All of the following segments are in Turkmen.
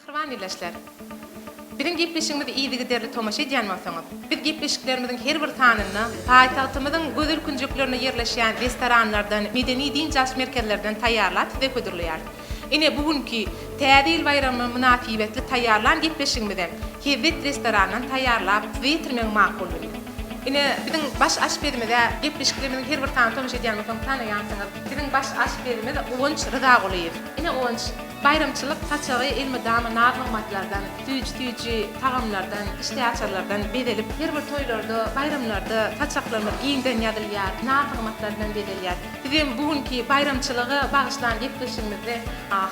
Mähriban ildeşler! Biziň gepleşigimizi yzygiderli tomaşa edýän bolsaňyz, biz gepleşiklerimiziň her bir sanynda paýtagtymyzyň gözel künjeklerinde ýerleşýän restoranlardan, medeni-dynç alyş merkezlerinden taýýarlap size hödürleýäris. Ine, bu günki Täze ýyl baýramy mynasybetli taýýarlan gepleşigimizem Hezzet restoranyndan taýýarlap size ýetirmegi makul bildik. Ine, biziň baş aşpezimiz-ä gepleşiklerimiziň her bir sanyny tomaşa edýän bolsaňyz tanaýansyňyz. Biziň baş aşpezimiz Guwanç Ryzagulyýew. Ine, Guwanç, Baýramçylyk saçagy elmydama naz-nygmatlardan, süýji-süýji tagamlardan, işdäaçarlardan bezelip, her bir toýlarda, baýramlarda saçaklarymyz giňden ýazylýar, naz-nygmatlar bilen bezelýär. Biz hem bu günki baýramçylyga bagyşlan gepleşigimizde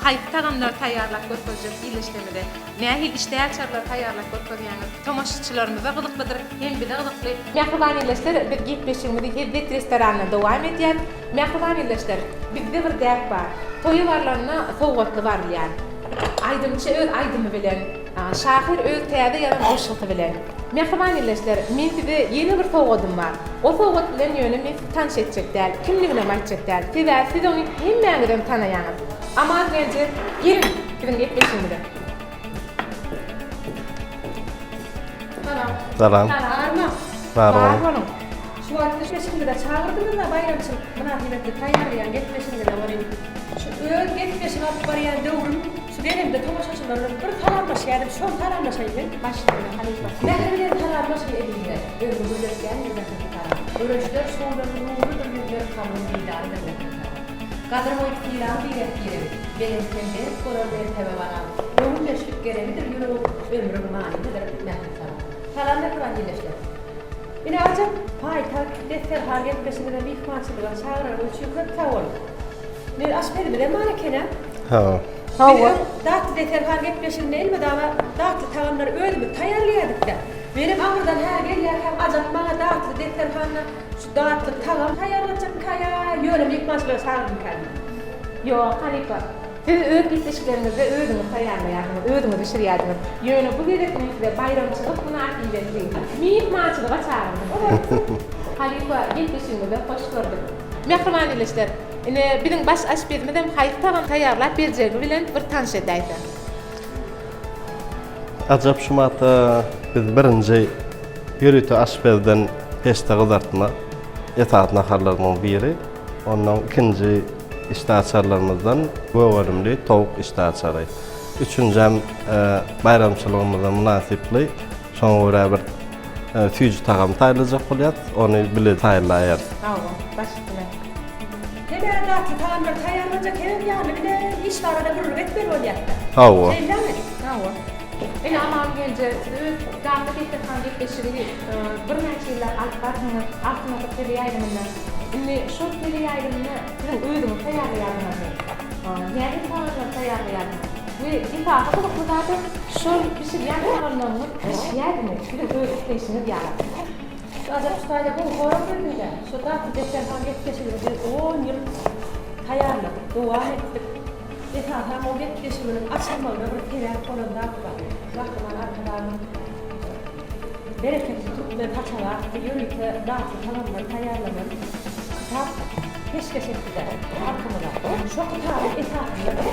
haýsy tagamlary taýýarlap görkezjek ildeşlerimize, nähili işdäaçarlary taýýarlap görkezýäňiz, tomaşaçylarymyza gyzyklydyr, hem bize gyzykly. Mähriban ildeşler, biz gepleşigimizi Hezzet restoranynda dowam edýäris. Mähriban ildeşler, bizde bir däp bar. Toýa barlanda sowgatly barylýar. Aýdymçy öz aýdymy bilen, şahyr öz täze ýazan goşgusy bilen. Mähriban ildeşler, men size ýene bir sowgadym bar. O sowgat bilen ýöne men sizi tanyş etjek däl, kimliginem aýtjak däl. Sebäbi siz ony hemmäňizem tanaýaňyz. Aman genje, geliň biziň gepleşigimize. Salam. Salam. Salam. Bar Bar boluň. Şu wagt gepleşigimize çagyrdyňyz-da baýramçylyk mynasybetli taýýarlaýan gepleşigiňize welin, şu öz gepleşik alyp barýan döwrüm şu gelemde tomaşaçylar bilen bir salamlaşýardym, şol salamlaşaýyn men. Başlygyna halypa. Mähir bilen salamlaşyň eliňde, Ömri gülletýändir mähirli salam. Göreçler şowlaly nurlydyr ýüzler kalbyň didarydyr mähirli salam. Gadyr goýup sylaň birek-biregi, Belentden berk bolar mertebe balam. Göwündeşlik geregidir ýüregiň, Ömrüň manysydyr mähirli salam. Salam mähriban ildeşler. Ine ajap paýtagt desterhan gepleşigimize myhmançylyga çagyranyň üçin köp sag bol. Men aşpezimizem bar eken-ä. Hawa. Biz öň Datly desterhan gepleşiginde elmydama datly tagamlary özümiz taýýarlaýardyk-da. Menem aňyrdan häli gelýärkäm ajap maňa datly desterhanda şu datly tagam taýýarlatjakmyka ýa ýöne myhmançylyga çagyrdymyka diýdim. Ýok, halypa. Siz öz gepleşikleriňizde özüňiz taýýarlaýarsyňyz, özüňiz bişirýärdiňiz. Ýöne bu gezek men size baýramçylyk mynasybetli myhmançylyga çagyrdym. Halypa, gepleşigimize hoş gördük. Mähriban ildeşler, ine, biziň baş aşpezimizem haýsy tagam taýýarlap berjegini bilen bir tanyş edäýse. Ajap şumata biz birinji ýörite aşpezden peçde gyzartma esasy naharlarymyň biri. Ondan ikinji işdäaçarlarymyzdan gögerimli towuk işdäaçary. Üçünjem baýramçylygymyza mynasyply, şoňa görä bir süýji tagam taýynlajak bolýarys. Ony bile taýynlaýarys. Hawa, baş üstüne. Hemä datly tagamlar taýýarlanjak hemem ýany bilen iş barada gürrüň etmeli bolýar-da. Hawa. Şeýlemi? Hawa. Ine Aman gelje, siz öz Datly desterhan gepleşigini birnäçe ýyllap alyp bardyňyz, Altyn asyr teleýaýlymynda. Indi şol teleýaýlymyny siziň özüňiz taýýarlaýardyňyzmy? Nähili tagamlary taýýarlaýardyňyz? We esasy gyzykly zadam şol bişirýän tagamlaryňyz bişýärdimi siziň öz isleýşiňiz ýaly? Şu ajap ştaýda gowy sorag berdiňdä. Şu Datly desterhan gepleşigini biz on ýyl taýýarladyk, dowam etdik. Esasan o gepleşiginiň açylmagyna bir sebäp bolan zat bar. Gahryman Arkadagymyz Bereketli türkmen saçagy atly ýörite datly tagamlary taýýarlanan kitap peşgeş etdi-de halkymyza. Şo kitabyň esasynda biz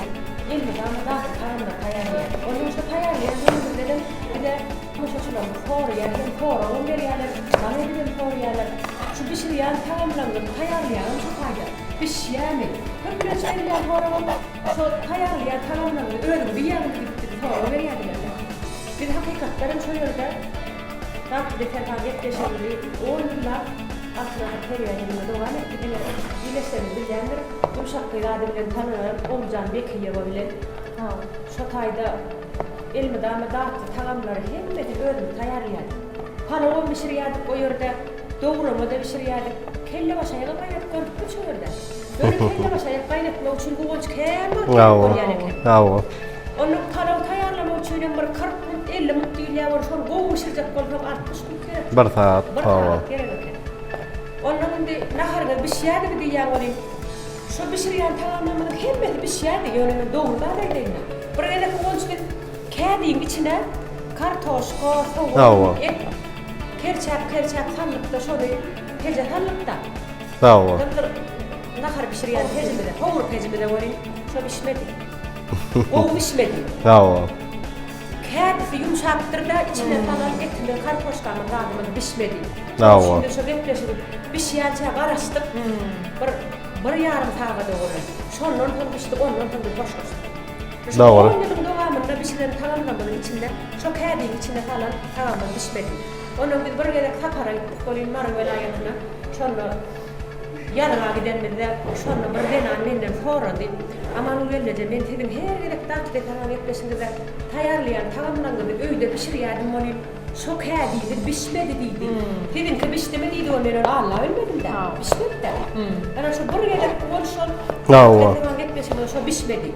elmydama datly tagamlary taýýarlaýarys. Onuň şo taýýarlaýan döwrümizde-de bize tomaşaçylarymyz soraýar hem soragam berýärler, jaň edibem soraýarlar. Şu bişirýän tagamlaryňyzy taýýarlaýaňam şo taýda. Bişýärmi? Köplenç berilýän soragam şo taýýarlaýan tagamlaryňyzy özüňiz iýýäňizmi diýip bize sorag berýärdiler-de. Biz hakykatdanam şo ýerde Datly deterhan gepleşigimizi on ýyllap Altyn asyr teleýaýlymynda dowam etdik. Ine, ildeşlerimiz bilýändir, Ýumşak gyz ady bilen tanalan Oguljan Bekiýewa bilen şo taýda elmydama datly tagamlary hemmesini özümiz taýýarlaýardyk. Palawam bişirýärdik o ýerde. Dograma-da bişirýärdik. Kellebaşaýagam gaýnadyp görüpmi şu ýerde? Ýöne kellebaşaýak gaýnatmak üçin guwanç kän wagt gerek bolýan eken. Hawa. Onda palaw taýýarlamak üçin hem bir 40 minut, 50 minut diýilýär bol, şony gowy bişirjek bolsaň 60 minut gerek. Bir sagat, Bir sagat gerek eken. Ondan indi naharyňyz bişýärdimi diýýän welin, şo bişirýän tagamlarymyzyň hemmesi bişýärdi, ýöne men dogry zat aýdaýyn-da. Bir gezek guwanç biz kädiň içine kartoşka, sogan, et Kerçäp-kerçäp sallykda şony peje sallykda. Sag bol. Bir nahar bişirýän pejimize, howur pejimize welin şo bişmedi. Gowy bişmedi. Sag bol. Kädisi ýumşapdyr-da, içine salan etimiz, kartoşkamyz, zadymyz bişmedi. Hawa. Şonuň üçin biz şo gepleşigi bişýänçä garaşdyk. Bir, bir ýarym sagada golaý. Şondan soň bişdi, ondan soň biz hoşlaşdyk. Şu Dogry. on ýylyň dowamynda bişiren tagamlarymyzyň içinde şo kädiň içine salan tagamymyz bişmedi. Ondan biz bir gezek sapara gitdik welin Mary welaýatyna. Şonda Ýazyga gidenimizde şonda bir zenan menden sorady, Amangül gelneje, men siziň her gezek datly tagam gepleşiňizde taýýarlaýan tagamlaryňyzy öýde bişirýärdim welin, şo kädiňiz bişmedi diýdi. Siziňki bişdimi diýdi, ol men ony alla bilmedim-dä. Bişmedi-dä. Ana şo bir gezek bol şol datly tagam gepleşiňizde şo bişmedi.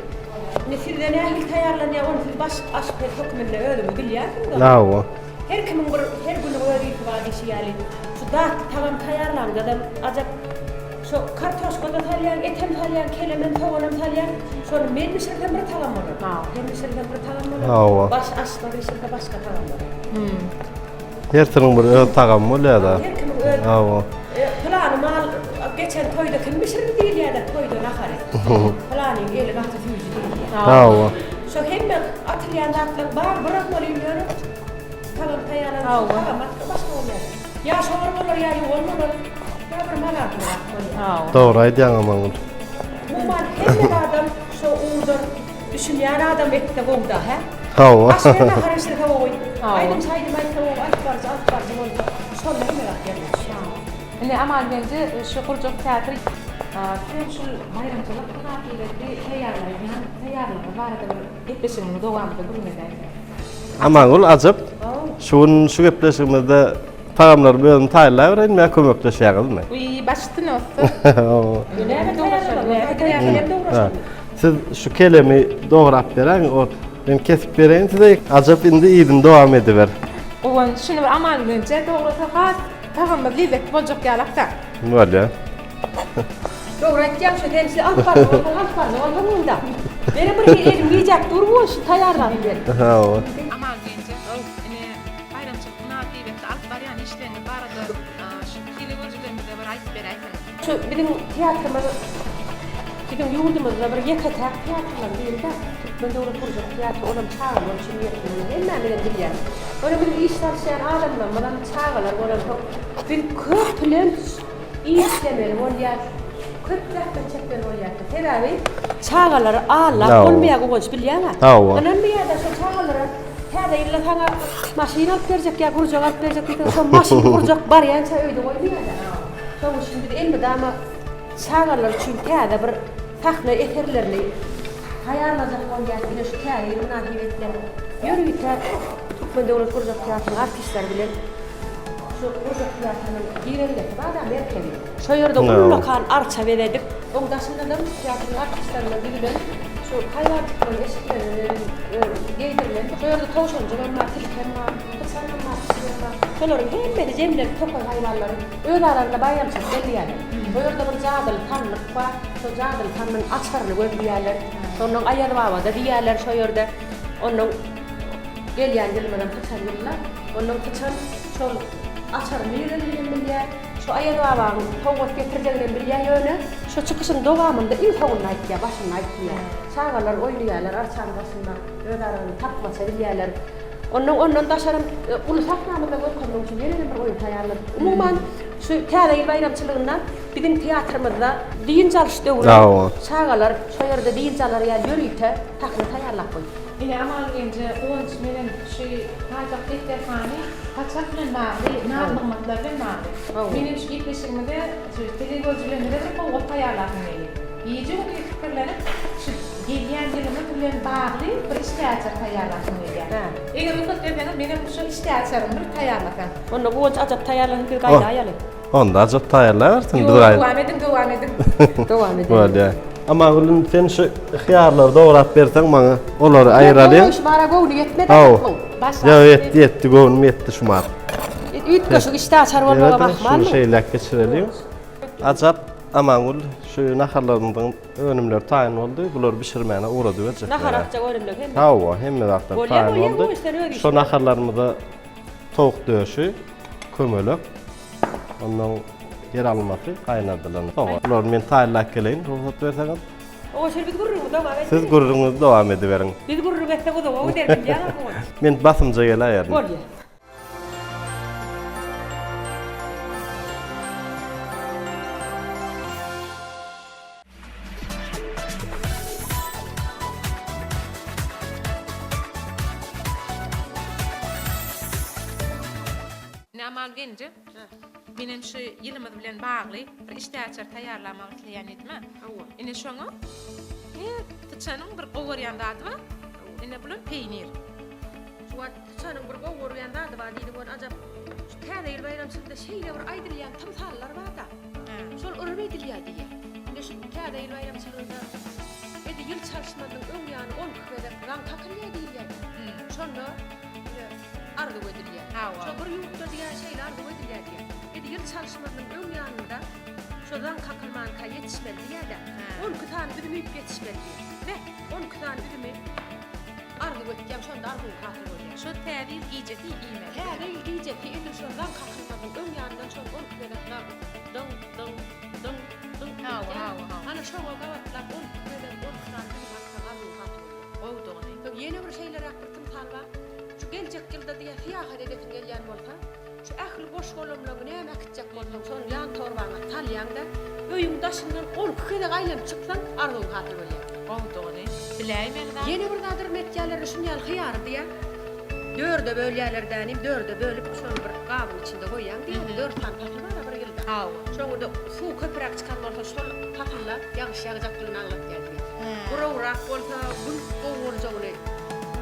Indi sizde nähili taýýarlanýar, ony siz baş aşpez hökmünde özüňiz bilýärsiňiz ony. Her kimiň bir her günüň öz ysy bar diýşi ýaly, şu datly tagam taýýarlaňdadam ajap şo kartoşka-da salýaň, etem salýaň, kelemem, soganam salýaň. Şony men bişirsem bir tagam bolar. Sen bişirseň bir tagam bolar. Baş aşpez bişirse başga tagam bolar. Hersiniň bir öz tagamy bolýar-da. Her kimiň öz Hawa. Pylany mal geçen toýda kim bişirdi diýilýär-de toýda nahary. Pylanyň eli gaty süýji diýilýär. Hawa. Şo hemme atylýan zatlaryň bary bir bolýar ýöne tagam taýýarlanyşy tagam başga başga bolýar. Ýa şor bolar ýa ýuwan bolar. Ýa bir mazasyzrak bolýar. Dogry aýdýaň Amangül. Umuman hemme zadam şo ugurdan düşünýän adam etse gowda hä? Hawa. Aş ber nahar bişirse gowy. Aýdymçy aýdym aýtsa gowy, alyp baryjy alyp baryjy bolsa şonda hemme zat ýerine düşýär. Indi Aman genje şu gurjak teatry siz şul baýramçylyk mynasybetli taýýarlaýan taýýarlygy barada bir gepleşigimiziň dowamynda gürrüň edäýseň. Amangül ajap şu gün şu gepleşigimizde tagamlarymy özüm taýynlabereýinmi ýa kömekleşýäňizmi? Wiý baş üstüne ussa. Näme dograşaly? Näme dograşaly? Siz şu kelemi dograp beräň ot. Men kesip bereýin size. Ajap indi yzyny dowam ediber. Guwanç şuny bir Aman genje dograsa has Tagamymyz lezzetli boljak ýalakda. Bolýa. Dogry aýtýaň şu sen şu alyp barjak bolsaň alyp barjak bolsaň munda. Meniň bir hili elim gijäp dur bu şu taýýarlap gel. Hawa. Aman genje, ine baýramçylyk mynasybetli alyp barýan işleriňiz barada şu telegörüjilerimize bir aýdyp beräýseňiz. Şu biziň teatrymyz biziň ýurdumyzda bir ýeke-täk teatrlaryň biri-de. Türkmen döwlet gurjak teatry olam çagalar üçin niýetlenen hemmämizem bilýäris. Ýöne biziň iş salyşýan adamlarymyzam çagalar bolansoň biz köplenç işlemeli bolýas, köp zähmet çekmeli bolýas. Sebäbi çagalary aldap bolmaýar Guwanç bilýäňä. Ynanmaýarlar şo çagalara täze ýylda saňa maşyn alyp berjek ýa gurjak alyp berjek diýseň şo maşyn gurjak barýança öýde goýmaýarlar. Şonuň üçin biz elmydama çagalar üçin täze bir sahna eserlerini taýýarlajak bolýas. Ine şu täze ýyl mynasybetli ýörite Türkmen döwlet gurjak teatrynyň artistleri bilen şu gurjak teatrynyň girelgesi bar-da merkezi. Şo ýerde ullakan arça bezedik. Oň daşyndanam teatryň artistlerinden düzülen şu haýwanjyklaryň eşikleri geýdirilen. Şo ýerde towşanjygam bar, tilkem bar, syçanam bar, pişigem bar. Şolaryň hemmesi jemlenip tokaý haýwanlary öz aralarynda baýramçylyk belleýärler. Şo ýerde bir jadyly sandyk bar. Şo jadyly sandygyň açaryny gözleýärler. Şondan Aýaz baba-da diýýärler şo ýerde. Ondan gelýän ýylymyzam syçan ýyly-la. Ondan syçan şol açary niredeliginem bilýär. Şo Aýaz babaň sowgat getirjeginem bilýär, ýöne şo çykyşyň dowamynda iň soňunda aýtýar, başynda aýtmaýar. Çagalar oýnaýarlar arçanyň başynda, öz aralarynda tapmaça bilýärler. Ondan ondan daşaram uly sahnamyzda görkezmek üçin ýene-de bir oýun taýýarladyk. Umuman, şu Täze ýyl baýramçylygynda biziň teatrymyzda dynç alyş döwri çagalar şo ýerde dynç alar ýaly ýörite sahna taýýarlap goýduk. Ine Aman genje Guwanç menem şu paýtagt desterhany saçak bilen bagly, naz-nygmatlar bilen bagly. Menem şu gepleşigimize şu telegörüjilerimize bir sowgat taýýarlasym geldi. Gije-gündiz pikirlenip şu gelýän ýylymyz bilen bagly bir işdäaçar taýýarlasym gelýär. Eger rugsat berseňiz menem şu işdäaçarymy bir taýýarlasam. Onda Guwanç ajap taýýarlasyn biz gaýdaýaly. Onda ajap taýýarlabersin biz Ýok, gaýdyp. dowam ediň, dowam ediň. Dowam edelim. Bolýar. Amangül indi sen şu hyýarlary dograp berseň maňa, olary aýyralyň. Ýok, şumara göwni ýetmedi Haw. aýtmyň. Baş Ýok, ýetdi, ýetdi, göwnüm ýetdi şumar. Üýtgeşik işdäaçar bolmagam ahmalmy? Şuny şeýläk geçireliň. Ajap, Amangül, şu naharlarymyzyň önümleri taýyn boldy. Bulary bişirmäne ugradyberjek. Nahar atjak önümler hemme. Hawa, hemme zatlar Bolýar, taýyn bolýar, boldy. bu işler öz Şu işi. naharlarymyza towuk döşi, kömelek, ondan ýer almasy gaýnadylan sogan. Bulary men taýynlap geleýin, rugsat berseňiz. Oňa şeýle biz gürrüňimizi dowam Siz etmeli. gürrüňiňizi dowam ediberiň. Biz gürrüň etsek uzaga gider bilýäňä Guwanç. Men basymja geläýerin. Bolýa. Ine Amal gelnje, menem şu ýylymyz bilen bagly bir işdäaçar taýýarlamak isleýän edim-ä. Hawa. Ine şoňa her syçanyň bir gowurýan zady bar. Ine bulam peýnir. Şu wagt syçanyň bir gowurýan zady bar diýdiň ony ajap şu täze ýyl baýramçylygynda şeýle bir aýdylýan tymsallar bar-da. Şol yrym edilýär diýýär. Ine şu täze ýyl baýramçylygynda edil ýyl çalyşmazynyň öň ýany 12 gezek zaň kakylýar diýilýär-de. Şonda ine arzuw edilýär. Şo bir ýurtda diýýär şeýle arzuw edilýär diýýär. Edil ýyl çalyşmazynyň öň ýanynda şo zaň kakylmanka ýetişmeli diýýär-de. 12 sany üzüm iýip ýetişmeli diýýär. Be, 12 sany üzümi arzuw etýäň, şonda arzuwyň hasyl bolýar. Şo täze ýyl gijesi iýmeli. Täze ýyl gijesi edil şo zaň kakylmazynyň öň ýanyndan şol 12 gezek zaň dyň, dyň, dyň, dyň Hawa, edýär. hawa, hawa. Ana şoňa gabatlap 12 gezek 12 sany üzüm atsaň arzuwyň hasyl bolýar. Gowudygyny. Soň ýene bir şeýleräk bir tymsal bar. Şu geljek ýylda diýýär syýahat edesiň gelýän bolsa, şu ähli goş-golamlaryňy näme äkitjek bolsaň şony ýan torbaňa salýaň-da, öýüň daşyndan 12 gezek aýlanyp çyksaň arzuwyň hasyl bolýar. Gowudygyny. Biläýmeli zat. Ýene bir zat yrym etýärler-de şuny ýaly hyýary diýýär. Dörde bölýärler dänim, dörde bölüp şony bir gabyň içinde goýýaň diýýär. Dört sany pasyl bar-a bir ýylda. Hawa. Şoňa-da suw köpräk çykan bolsa şol pasylda ýagyş ýagjaklygyny aňlatýar diýýär. Gurawrak bolsa gün gowy boljagyny,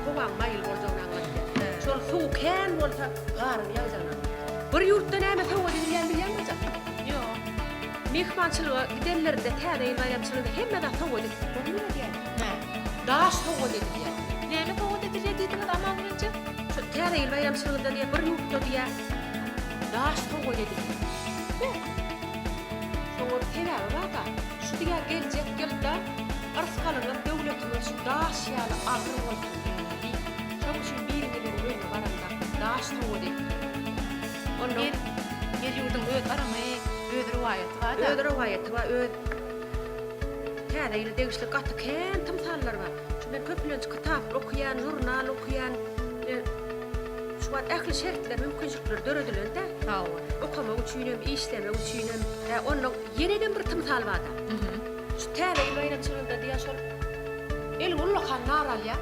howaň maýyl boljagyny aňlatýar. Şol suw kän bolsa garyň ýagjagyny aňlatýar. Bir ýurtda näme sowgat edilýän bilýäňmi ajap? Ýok. Myhmançylyga gidenlerinde Täze ýyl baýramçylygynda hemme zat sowgat edilip bolmaýar diýýär. Hä. Daş sowgat edilýär. Näme sowgat edilýär diýdiňiz Aman gelje? Şu Täze ýyl baýramçylygynda diýýär bir ýurtda diýýär daş sowgat edilýär. Be. Şoňa sebäbi bar-da. Şu diýýär geljek ýylda yrsgalyňyz, döwletiňiz şu daş ýaly agyr bolsun diýip, şoň üçin biriňiziň öýüne baranda daş sowgat edilýär. Onda Her, her ýurduň öz yrymy, öz rowaýaty bar-da. Öz rowaýaty bar, öz Täze ýyla degişli gaty kän tymsallar bar. Şu men köplenç kitap okaýan, žurnal okaýan. Şu wagt ähli şertler, mümkinçilikler döredilen-dä. Hawa. Okamak üçinem, işlemek üçinem. Hä, onda ýenedem bir tymsal bar-da. Şu Täze ýyl baýramçylygynda diýýär şol eliňe ullakan nar alýar.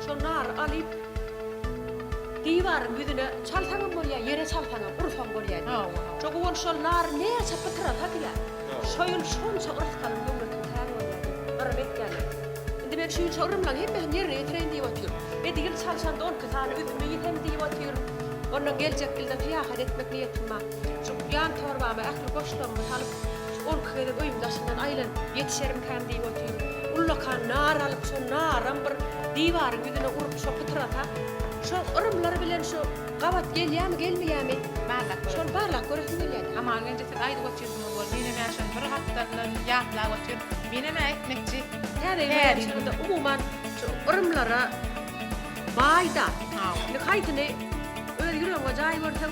Şo nary alyp, diwaryň ýüzüne çalsaňam bolýar, ýere çalsaňam, ursaň bolýar diýýär. Hawa, hawa. Şo guwan şol nary näçe pytrasa diýýär, şo ýyl şonça yrsgalyň, döwletiň kän bolýar diýip, yrym etýärler. Indi men şu ýyl şo yrymlaryň hemmesini ýerine ýetireýin diýip otyryn. Edi ýyl çalşanda 12 sany üzümi iýsem diýip otyryn. Ondan geljek ýylda syýahat etmek niýetim bar. Şu ýan torbama ähli goşlarymy salyp, şu 12 gezek öýüň daşyndan aýlanyp ýetişerimkäm diýip otyryn. Ullakan nar alyp, şo naram bir diwaryň ýüzüne urup, şo pytrasa, şo yrymlar bilen şo gabat gelýärmi, gelmeýärmi? Barlap göresiň. Şony barlap göresim gelýär. Aman gelje siz aýdyp otyrsyňyz bol. Menem-ä şony bir gapdaldan ýatlap otyryn. Menem-ä etmekçi. Täze ýyl baýramçylygynda umuman şu yrymlara baý-da. Indi haýsyny öz ýüregiňe jaý görseň,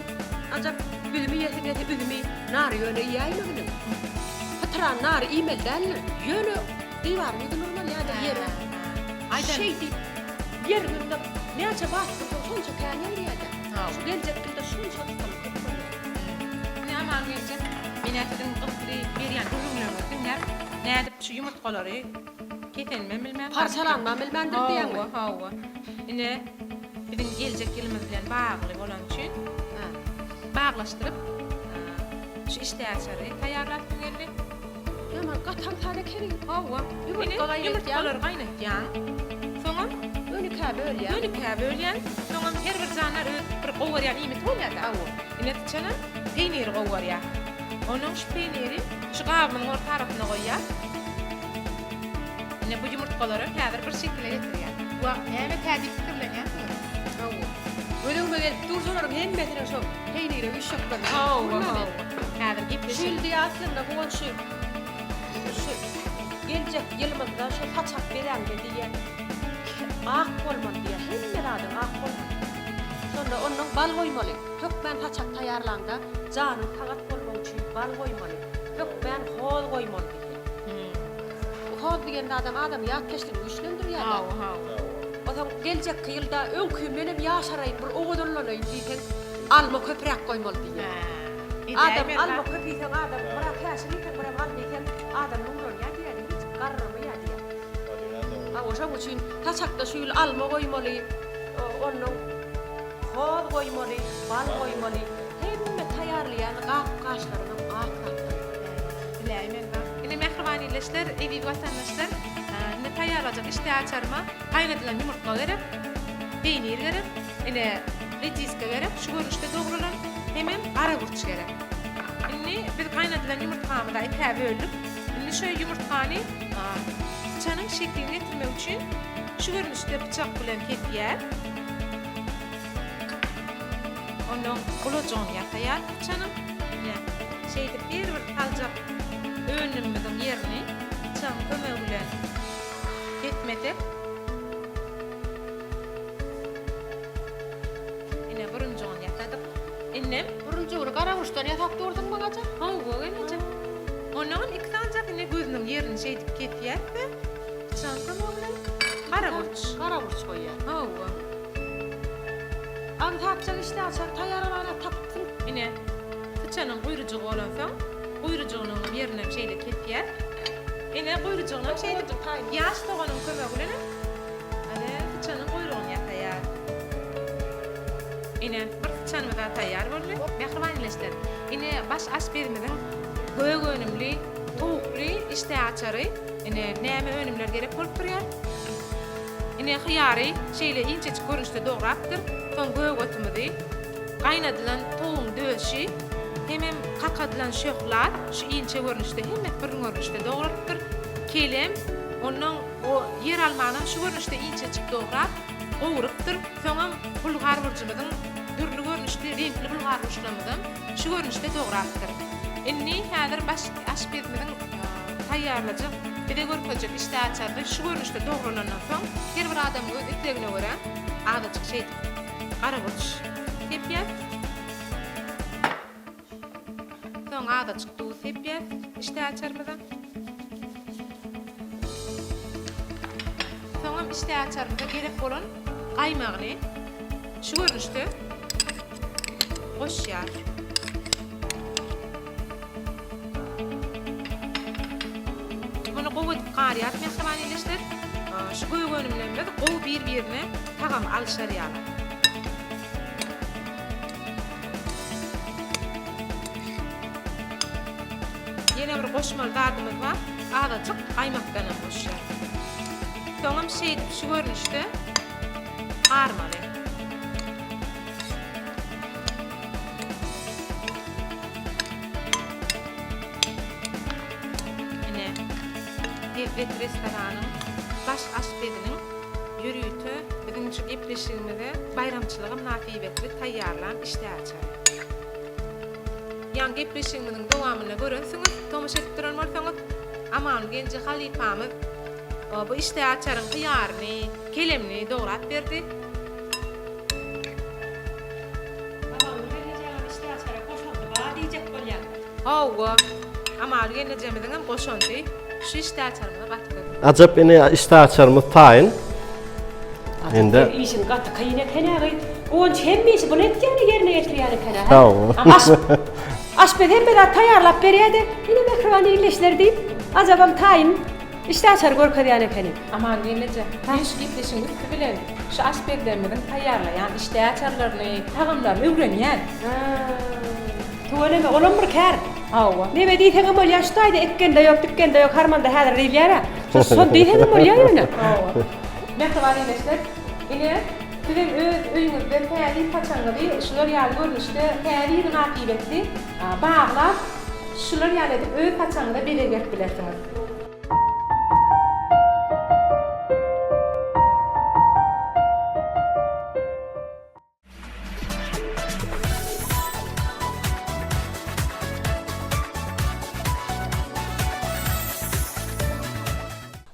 ajap üzümi iýesiň gelse üzümi, nary ýöne iýäýmeginiň. Pytran nary iýmeli däldir. Ýöne diwaryň ýüzüne urmaly ýa-da ýere. Şeýdip ýeriň ýüzüne näçe bat ursaň şonça kän ýaýraýar-da. Şu geljek ýylda şonça rysgalyň köp bolýar. Ine Aman gelje, men-ä siziň gyzykly berýän gürrüňleriňizi diňläp, nädip şu ýumurtgalary kesenimem bilmän galypdyryn. Parçalanymam bilmändir diýýäňmi? Hawa, hawa. Ine, biziň geljek ýylymyz bilen bagly bolany üçin baglaşdyryp, şu işdäaçary taýýarlasym geldi. Ýaman gaty aňsat ekeni. Hawa. Ýumurtga gaýnatýaň. Ýumurtgalary gaýnatýaň. Soňam Ön ikä bölýäň. Ön ikä bölýäň. Soňam her bir jandar öz bir gowarýan iýmiti bolýar-da. Hawa. Ine syçanam peýniri gowarýar. Onuň şu peýniri şu gabymyzyň orta arasyna goýýas. Ine bu ýumurtgalary häzir bir şekile getirýär. Wah, näme-kä diýip pikirlenýänsiňiz. Hawa. Göz öňüme gelip dur şolaryň hemmesiniň şo peýnire üýşjeklerini. Hawa, hawa. Häzir gepleşip. Şu ýyl diýýär aslynda Guwanç şu şu geljek ýylymyzda şu saçak beräňde diýýär ak bolmaly diýýär. Hemme zadyň ak bolmaly. Şonda onnoň bal goýmaly. Hökmän saçak taýýarlaňda janyň sagat bolmagy üçin bal goýmaly. Hökmän hoz goýmaly diýýär. Hoz diýen zadam adamyň ýatkeşligini güýçlendirýär-dä. Hawa, hawa. Onsoň geljekki ýylda öňkimdenem ýaşaraýyn, bir owadanlanaýyn diýseň, alma köpräk goýmaly diýýär. Hä. Adam Edäýmeli alma zat. köp iýseň adam, biraz käşir iýseň, biram alma iýseň, adam nurlanýar diýýär-de, hiç garramaýar diýýär. Hawa, şoň üçin saçakda şu ýyl alma goýmaly, onnoň hoz goýmaly, bal goýmaly, hemme taýýarlaýan gap-gaçlaryňam ak zatdan. Biläýmeli zat. Ine mähriban ildeşler, eziz watandaşlar, indi taýýarlajak işdäaçaryma gaýnadylan ýumurtga gerek, peýnir gerek, ine rediska gerek, şu görnüşde dogralan, hemem gara burç gerek. Indi biz gaýnadylan ýumurtgamyzy ikä böldük. Indi şu ýumurtgany syçanyň şeklini getirmek üçin şu görnüşde pyçak bilen kesýäs. Onnoň gulajygyny ýasaýas syçanyň. Ine, şeýdip her bir saljak önümimiziň ýerini pyçagyň kömegi bilen kesmesek. Ine, burunjygyny ýasadyk. Indem. Burunjygyny garaburçdan ýasap dursuň maňaja. Hawa, gelneje. Onnoňam iki sanjak ine gözüniň ýerini şeýdip kesýäs-de, pyçagyň kömegi bilen gara burç. Gara burç goýýas. Hawa. Aňsatjak işde açar taýýarlamana tapypsyň. Ine, syçanyň guýrujygy bolansoň, guýrujygynyňam ýerinem şeýle kesýäs. Ine, guýrujygynam şeýdip, ýaş soganyň kömegi bilenem, ine, syçanyň guýrugyny ýasaýas. Ine, bir syçanymyz-a taýýar boldy. Mähriban ildeşler, ine, baş aşpezimiziň gök önümli, towukly işdäaçary. Ine, näme önümler gerek bolup durýar? Ine, hyýary şeýle inçejik görnüşde dograpdyr. Soň gök otumyzy, gaýnadylan towugyň döşi hemem kakadylan şöhlat şu inçe görnüşde, hemmesi bir görnüşde dogralypdyr. Kelem, onnoň o ýeralmanam şu görnüşde inçejik dograp, gowrupdyr. Soňam bulgar burjumyzyň dürli görnüşli reňkli bulgar burçlarymyzam şu görnüşde dograpdyr. Indi häzir baş aşpezimiziň taýýarlajak, bize görkezjek işdäaçaryny şu görnüşde dogralandan soň, her bir adamyň öz islegine görä azajyk şeýdip gara burç sepýäs. Soň azajyk duz sepýäs işdäaçarymyza. Soňam işdäaçarymyza gerek bolan gaýmagyny şu görnüşde goşýar. Muny gowy edip garýarys mähriban ildeşler. Şu gök önümlerimiz gowy bir-birine tagam alyşar ýaly. Ýene bir goşmaly zadymyz bar. Azajyk gaýmakdanam goşýarys. Soňam şeýdip şu görnüşde garmaly. Ine, Lezzet restoranyň baş aşpeziniň ýörite biziň şu gepleşigimize baýramçylyga mynasybetli taýýarlan işdäaçary. Ýaňy gepleşigimiziň dowamynda görensiňiz, tomaşa edip duran bolsaňyz, Aman Genji halypamyz bu işdäaçaryň hyýaryny, kelemini dograp berdi. Amaly gelnejäňem işdäaçara goşandy bar diýjek bolýaň. Hawa, Amaly gelnejemiziňem goşandy şu işdäaçarymyza gaty köp. Ajap ine işdäaçarymyz taýyn. Indi işiň gaty kyn eken-ä gyz. Guwanç hemme işi bul etýän-ä ýerine ýetirýän eken-ä. Hawa. Aş aşpez hemme zat taýýarlap berýä-de, ine mähriban ildeşler diýip, ajabam taýyn. Işdäaçar görkezýän ekeni. Aman gelneje, men şu gepleşigiň üsti bilen şu aşpezlerimiziň taýýarlaýan işdäaçarlaryny, tagamlaryny öwrenýän. Hä, tüweleme, olam bir kär. Hawa. Neme diýseňem bolýar, şu taýda ekgende ýok, dikgende ýok, harmanda häzir diýilýär-ä. Şo şol diýseňem bolýar ýöne. Hawa. Mähriban ildeşler, ine, sizem öz öýüňizde täze ýyl saçagyňyzy şular ýaly görnüşde Täze ýyl mynasybetli baglap, şular ýaly edip öz saçagyňyza bezeg berip bilersiňiz.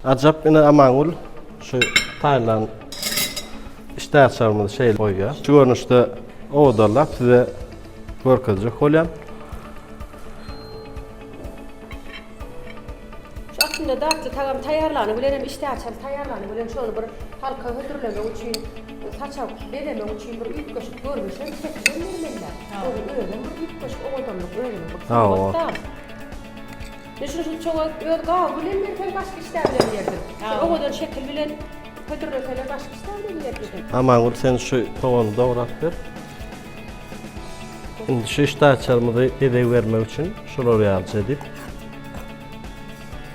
Ajap ine Amangül şu taýynlan işdäaçarymyzy şeýle goýýar. Şu görnüşde owadanlap size görkezjek bolýan. Şu aslynda datly. Datly tagam taýýarlany bilenem işdäaçar taýýarlany bilen şony bir halka hödürlemek üçin, saçak bezemek üçin bir üýtgeşik görnüşem, şekilem bermeli-dä. Onuň özem bir üýtgeşik owadanlyk, özüniň bir sungat-da. Ine şuny şu çoga öz gaby bilen berseň başga işdä bilen ýersiň. Şu owadan şekil bilen hödürleseler başga işdä bilen ýersiň. Amangül sen şu sogany dograp ber. Indi şu işdäaçarymyzy bezeg bermek üçin şular ýalyja edip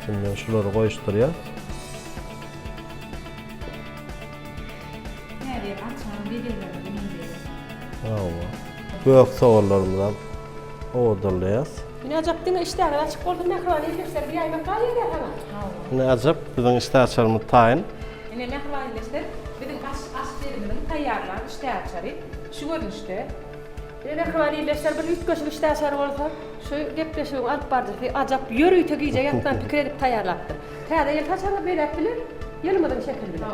Şundan şulary goýuşdyrýas. Täze arçanyň bezeglerine meňzeýär. Hawa. Gök soganlarymyzam owadanlaýas. Ine ajap diňe işdäňiz açyk bolsun mähriban ildeşler bir ýaýmak galýar saňa. Ine ajap biziň işdäaçarymyz taýyn. Ine mähriban ildeşler biziň aş aşpezimiziň taýýarlan işdäaçary şu görnüşde. Ine mähriban ildeşler bir üýtgeşik işdäaçar bolsa şu gepleşigiň alyp baryjysy ajap ýörite gije ýatman pikir edip taýýarlapdyr. Täze ýyl saçagyňyz bezäp biler ýylymyzyň şekili bilen.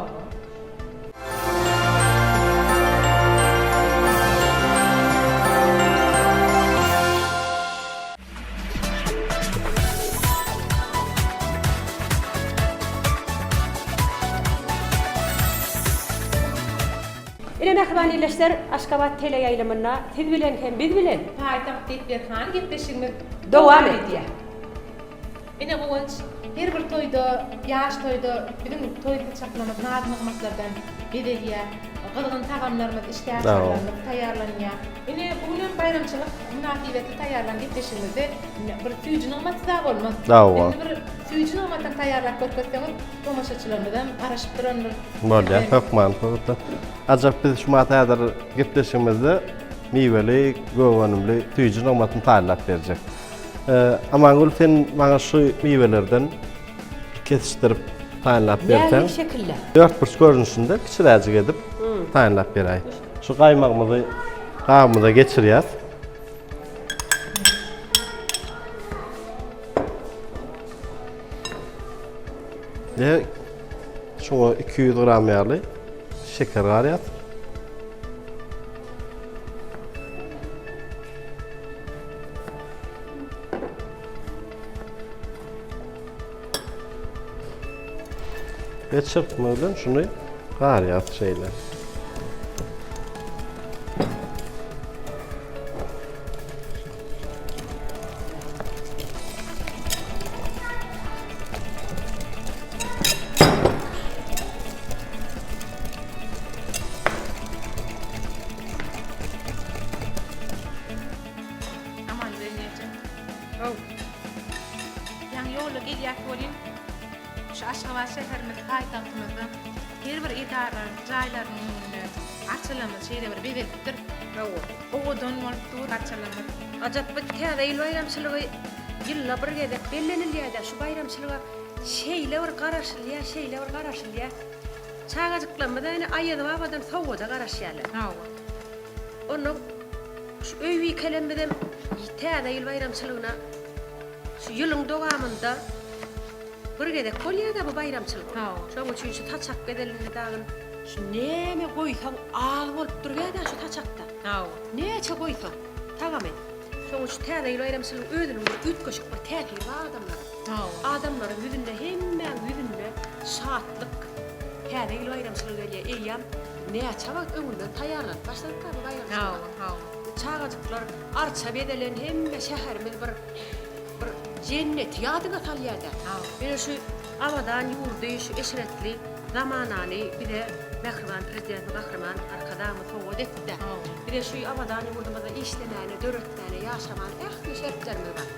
Ine mähriban ildeşler Aşgabat teleýaýlymynda siz bilen hem biz bilen. Paýtagt depderhany gepleşigimiz dowam edýär. Ine Guwanç, her bir toýda, ýaş toýda biziň toý saçaklarymyz naz-nygmatlardan bezelýär. Gyzgyn tagamlarymyz, işdäaçarlarymyz taýýarlanýar. Ine, bu gün hem baýramçylyk mynasybetli taýýarlan gepleşigimizde bir süýji nygmatsyz-a bolmaz. Indi bir süýji nygmatam taýýarlap görkezseňiz, tomaşaçylarymyzam garaşyp durandyr. Bolýar, hökman suratda. Ajap biz şu mat häzir gepleşigimizde miweli, gök önümli süýji nygmatyny taýynlap berjek. Amangül sen maňa şu miwelerden kesişdirip taýynlap berseň. Nähili şekilde? Dörtburç görnüşinde kiçiräjik edip taýynlap beräý. Şu gaýmagymyzy gabymyza geçirýäs. We şuňa 200 gram ýaly şeker garýas. Ve çırpma bilen şunu garýas şeýle. Aman Zeynepje. Haw. Ýaňy ýolda gelýäs welin, şu Aşgabat şäherimiz paýtagtymyzda her bir edara jaýlarynyň öňünde arçalarymyz şeýle bir bezelipdir. Hawa. Owadan bolup dur arçalarymyz. Ajap bu Täze ýyl baýramçylygy ýylda bir gezek bellenilýär-dä, şu baýramçylyga şeýle bir garaşylýar, şeýle bir garaşylýar. Çagajyklarymyz ene Aýaz babadan sowgada garaşýarlar. Hawa. Onda şu öý bikelemizem Täze ýyl baýramçylygyna şu ýylyň dowamynda bir gezek bolýar-da bu baýramçylyk. Hawa. Şonuň üçin şu saçak bezelinde dagyn şu näme goýsaň az bolup durýar-da şu saçakda. Hawa. Näçe goýsaň, tagamy. Şonuň üçin Täze ýyl baýramçylygyň özüniň bir üýtgeşik bir täsiri bar adamlara. Hawa. Adamlaryň ýüzünde hemmäň ýüzünde şatlyk. Täze ýyl baýramçylygy gelýär. Eýýäm näçe wagt öňünden taýýarlanyp başladyk-a bu baýramçylyga. Hawa, hawa. Çagajyklar arça bezelen hemme şäherimiz bir bir jenneti ýadyňa salýar-da. Hawa. Ýöne şu abadan ýurdy, şu eşretli zamanany bize mähriban Prezidentimiz Gahryman Arkadagymyz sowgat etdi-dä. Hawa. Bize şu abadan ýurdumyzda işlemäne, döretmäne, ýaşamana ähli şertlerimiz bar.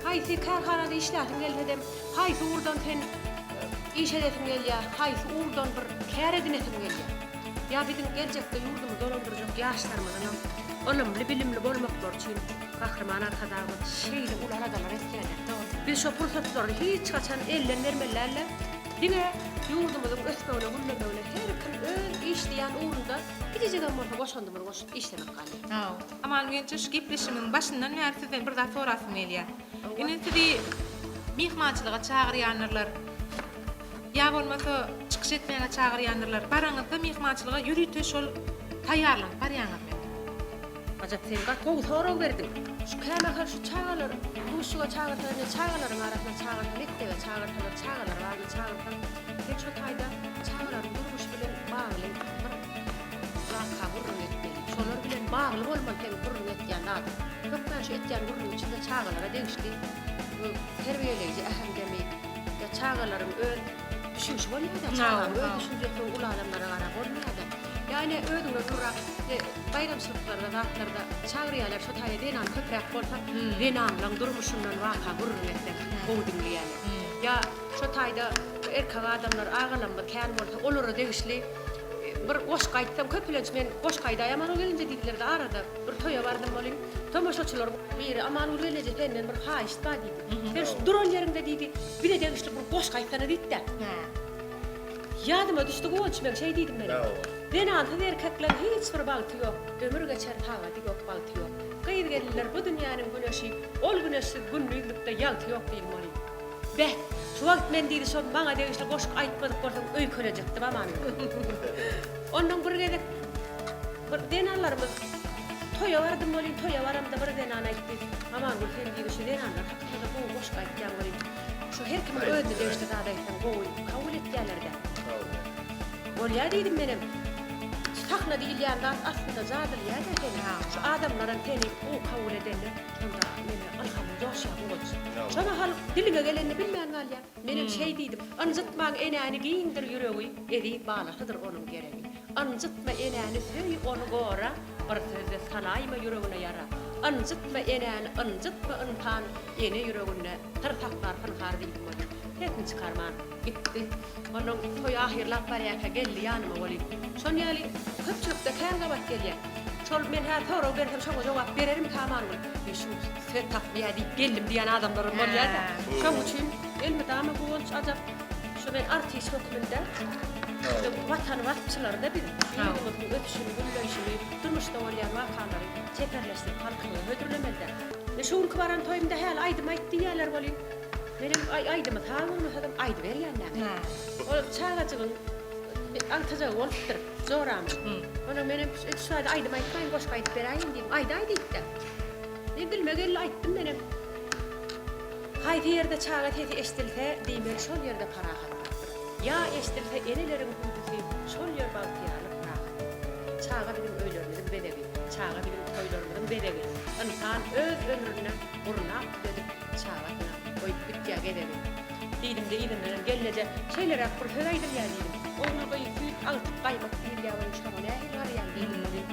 Haýsy kärhanada işläsiň gelsedem, haýsy ugurdan sen iş edesiň gelýär, haýsy ugurdan bir kär edinesiň gelýär. Ýa biziň geljekde ýurdumyzy dolandyrjak ýaşlarymyzyňam ylymly-bilimli bolmaklary üçin Gahryman Arkadagymyz şeýle uly aladalar etýärler. Biz şo pursatlary hiç haçan elden bermeli däl-de, diňe ýurdumyzyň ösmegine, güllemegine her kim öz işleýän ugrunda kiçijigem bolsa goşandymyzy goşup işlemek galýar. Aman Gençe şu gepleşigimiziň başyndan bäri sizden bir zat sorasym gelýär. Indi sizi myhmançylyga çagyrýandyrlar. Ýa bolmasa çykyş etmäge çagyrýandyrlar. Baraňyzda myhmançylyga ýörite şol taýýarlanyp barýaňyzmy? Ajap sen gaty gowy sorag berdiň. Şu kämahal şu çagalar duşuşyga çagyrsalar ine çagalaryň arasyna çagyrsa mekdebe çagyrsalar çagalar bagyna çagyrsaň sen şo taýda çagalaryň durmuşy bilen bagly bir waka gürrüň etmeli. Şolar bilen bagly bolmaly seň gürrüň etýän zadyň. Hökman şu etýän gürrüň içinde çagalara degişli bu terbiýeleýji äheňdemi ýa çagalaryň öz düşünişi bolýada çagaň öz düşünjesi uly adamlara garap bolmaýada. Ýa ine özüňe durrak baýramçylyklarda zatlarda çagyrýarlar şo taýda zenan köpräk bolsa zenanlaň durmuşyndan waka gürrüň etseň gowy diňleýärler. Ýa şo taýda erkek adamlar agalamyz kän bolsa olara degişli bir goşgy aýtsaň köplenç men goşgy aýdaý Amangül gelinje diýdiler-de arada bir toýa bardym welin tomaşaçylaryň biri Amangül gelneje senden bir haýyşt bar diýdi. Sen şu duran ýeriňde diýdi bize degişli bir goşgy aýtsana diýdi-de. Ýadyma düşdi Guwanç meň şeý diýdim menem. Zenansyz erkekleň hiç bir bagty ýok, ömür geçer sagady ýok bagty ýok. Gyz gelinler bu dünýäniň güneşi, ol güneşsiz gündizlikde ýagty ýok diýdim ony. Beh, şu wagt men diýdi şol maňa degişli goşgy aýtmadyk bolsaň öýkelejekdim aman. Onnoň bir gezek bir zenanlarymyz toýa bardym welin toýa baramda bir zenan aýtdy, Amangül sen diýdi şu zenanlar hakynda-da gowy goşgy aýtýaň welin, Şu her kimiň özüne degişli zat aýtsaň gowy kabul etýäler-dä. Bolýa diýdim menem. Şu sahna diýilýän zat aslynda jadylýa-da seni. Şu adamlaram seni gowy kabul edende şonda neme ylhamyň joşýar guwanç. Şo mahal diliňe gelenini bilmän galýaň. Menem şeý diýdim. Ynjytmaň enäni giňdir ýüregi, eziz balasydyr onuň geregi. Ynjytma enäni söý ony gora, bir sözde salaýma ýüregine ýara. Ynjytma enäni ynjytma ynsan ene ýüreginde Syr saklar pynhar diýdim welin, sesini çykarman gitdi. Onnoň toý ahyrlap barýarka geldi ýanyma welin, şon ýaly köpçülikde kän gabat gelýär. Şol men häzir sorag bersem şoňa jogap bererimkä Amangül? Eý şu söz tapmaýar diýip geldim diýen adamlaram bolýar-da. Şoň üçin elmydama guwanç ajap şu men artist hökmünde Watan waspçylary-da biz. Ýurdumyzyň ösüşini, güllenişini, durmuşda bolýan wakalary çeperleşdirip halkymyza hödürlemeli-dä. Men şu günki baran toýumda häli aýdym aýt diýýärler welin, menem aý aýdymy saz bolmasadam aýdyberýän näme. Ol çagajygyň agtyjagy bolupdyr, joramyň. Onsoň menem şu taýda aýdym aýtmaýyn, goşgy aýdyp beräýin diýdim. Aýdaý diýdi-de. Men dilime geldi aýtdym menem. Haýsy ýerde çaga sesi eşdilse, diýmeli şol ýerde parahatlykdyr. Ýa eşdilse eneleriň hüwdüsi, şol ýer bagtyýarlyk, rahatlyk. Çaga biziň öýlerimiziň bezegi. Çaga biziň toýlarymyzyň bezegi. Ynsan öz ömründe gurnap düzedip çagasyna goýup gitýär gezegi. Diýdimde yzyndanam gelneje şeýleräk bir söz aýdylýar diýdim. Ogul gyz süýt agtyk gaýmak diýilýär welin şoňa nähili garaýaň diýdim welin.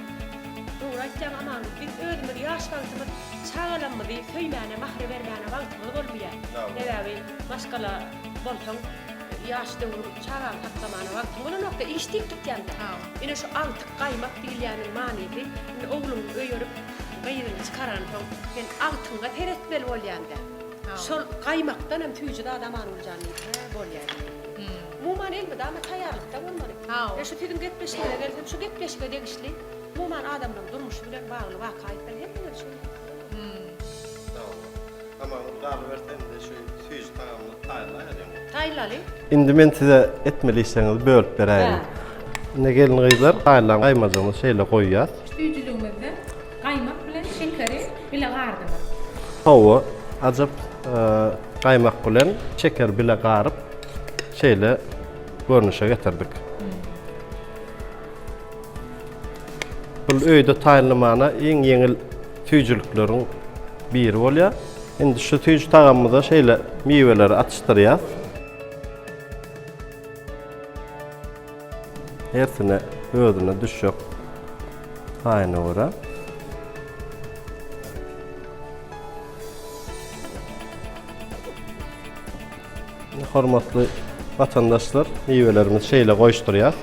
Dogry aýtýaň Amangül biz özümiz ýaş wagtymyz çagalamyzy söýmäne mahri bermäne wagtymyz bolmaýar. Sebäbi maşgala bolsaň Ýaş döwrüň çagaňy saklamana wagtyň bolanokda iş diýip gitýäňdä. Ine şu agtyk gaýmak diýilýäniň manysy indi ogluňy öýerip gyzyňy çykaransoň sen agtyňa seretmeli bolýaňda. Şol gaýmakdanam süýji zat Amangulyjan diýip hä bolýa diýdim. Umuman elmydama taýýarlykda bolmaly. Ine şu siziň gepleşigiňize gelsem şu gepleşige degişli umuman adamlaryň durmuşy bilen bagly waka aýtsaň hemmeler şeýle. Tamamyny galyberse indi şu süýji tagamyny taýynlaýalyň. Taýynlaly. Indi men size etmeli işleriňizi bölüp beräýin. Indi gelin-gyzlar taýynlan gaýmajygymyzy şeýle goýýas. Süýjüligimizde gaýmak bilen şekeri bile gardyňyz. Hawa, ajap gaýmak bilen şekeri bile garyp şeýle görnüşe getirdik. Bul öýde taýynlamana iň ýeňil süýjülikleriň biri bolýar. Indi şu süýji tagamymyza şeýle miweleri atyşdyrýas. Hersine özüne düşjek paýyna görä. Hormatly watandaşlar, miwelerimizi şeýle goýuşdyrýas.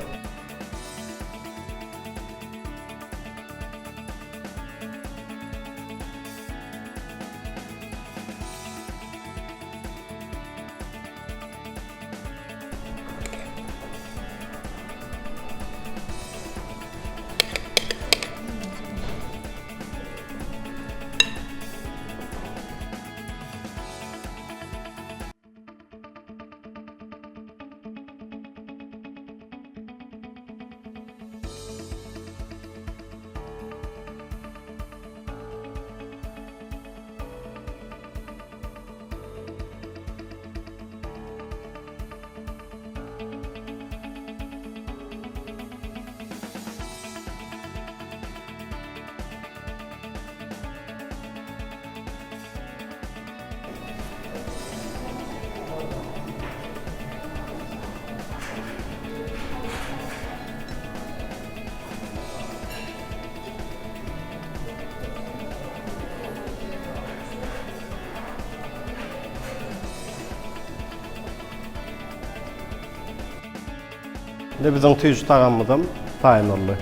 Ine biziň süýji tagamymyzam taýyn boldy.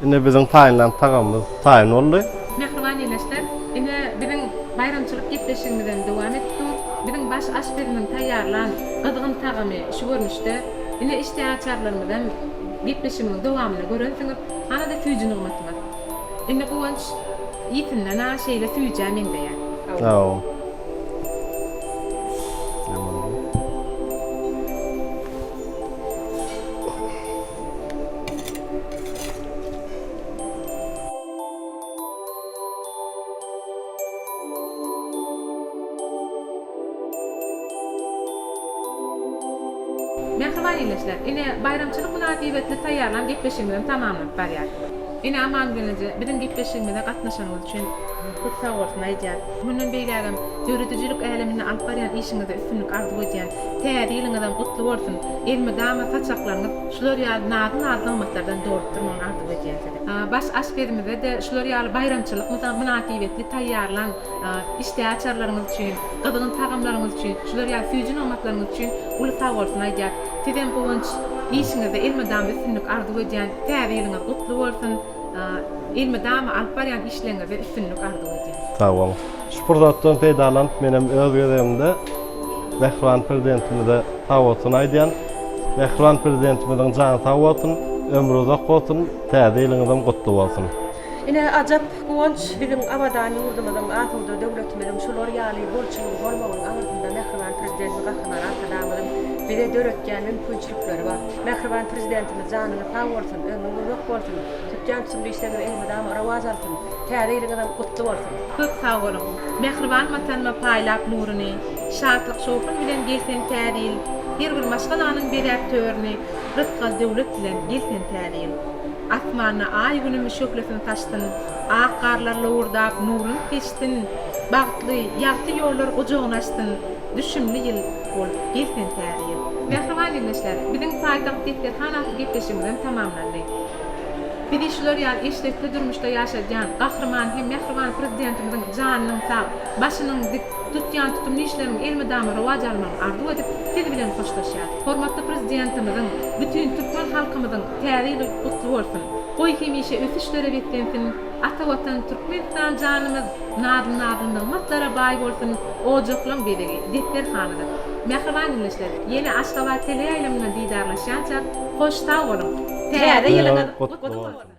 Ine biziň taýynlan tagamymyz taýyn boldy. Mähriban ildeşler, ine biziň baýramçylyk gepleşigimizem dowam edip dur. Biziň baş aşpezimiziň taýýarlan gyzgyn tagamy şu görnüşde. Ine işdäaçarlarymyzam gepleşigimiziň dowamynda görensiňiz. Hana-da süýji nygmatymyz. Indi Guwanç ýitinden-a şeýle süýjä meňzeýär. Hawa. Mähriban ildeşler, ine, baýramçylyk mynasybetli taýýarlan gepleşigimizem tamamlanyp barýar. Ine, Aman gelneje, biziň gepleşigimize gatnaşanyňyz üçin köp sagbolsun aýdýas. Mundan beýlägem döredijilik äleminde alyp barýan işiňizde üstünlik arzuw edýän. Täze ýylyňyzam gutly bolsun! Elmydama saçaklaryňyz şular ýaly nazly-nazly nygmatlardan dolup durmagyny arzuw edýän size. Baş aşpezimize-de şular ýaly baýramçylyk mynasybetli taýýarlan işdäaçarlaryňyz üçin, gyzgyn tagamlaryňyz üçin, şular ýaly süýji nygmatlaryňyz üçin uly sagbolsun aýdýas. Sizem Guwanç işiňizde elmydama üstünlik arzuw edýän. Täze ýylyňyz gutly bolsun! Elmydama alyp barýan işleriňizde üstünlik arzuw edýän. Sag boluň. Şu pursatdan peýdalanyp menem öz gezegimde mähriban Prezidentimize sagbolsun aýdýan. Mähriban Prezidentimiziň jany sag bolsun, ömri uzak bolsun, Täze ýylyňyzam gutly bolsun! Ine, ajap guwanç biziň abadan ýurdumyzyň, asuda döwletimiziň şular ýaly bolçulygy bolmagynyň aňyrsynda mähriban Prezidentimiz Gahryman Arkadagymyzyň bize döretýän mümkinçilikleri bar. Mähriban Prezidentimiz janyňyz sag bolsun, ömrüň uzak bolsun, tutýan tutumly işleriňiz elmydama rowaç alsyn, Täze ýylyňyzam gutly bolsun! Köp sag boluň! Mähriban Watanyma paýlap nuruny, Şatlyk-şowhun bilen gel sen Täze ýyl, Her bir maşgalanyň bezäp törüni, Rysgal-döwlet bilen gel sen Täze ýyl. Asmanda Aý-Günüm şöhlesin saçsyn, Ak garlar lowurdap nurun seçsin, Bagtly, ýagty ýollar gujagyn açsyn, Düşümli ýyl bolup gel sen Täze ýyl. Mähriban ildeşler, biziň Paýtagt desterhan atly gepleşigimizem tamamlandy. Bizi şular ýaly eşretli durmuşda ýaşadýan Gahryman hem mähriban Prezidentimiziň janynyň sag, başynyň dik, tutýan tutumly işleriniň elmydama rowaç almagyny arzuw edip, siz bilen hoşlaşýas. Hormatly Prezidentimiziň, bütin türkmen halkymyzyň Täze ýyly gutly bolsun! Goý hemişe ösüşlere beslensin, Ata Watan Türkmenistan janymyz nazly-nazly nygmatlara baý bolsun, ojaklaň bezegi desterhanydyr. Mähriban ildeşler, ýene Aşgabat teleýaýlymynda didarlaşýançak, hoş sag boluň! Täze ýylyňyz gutly bolsun!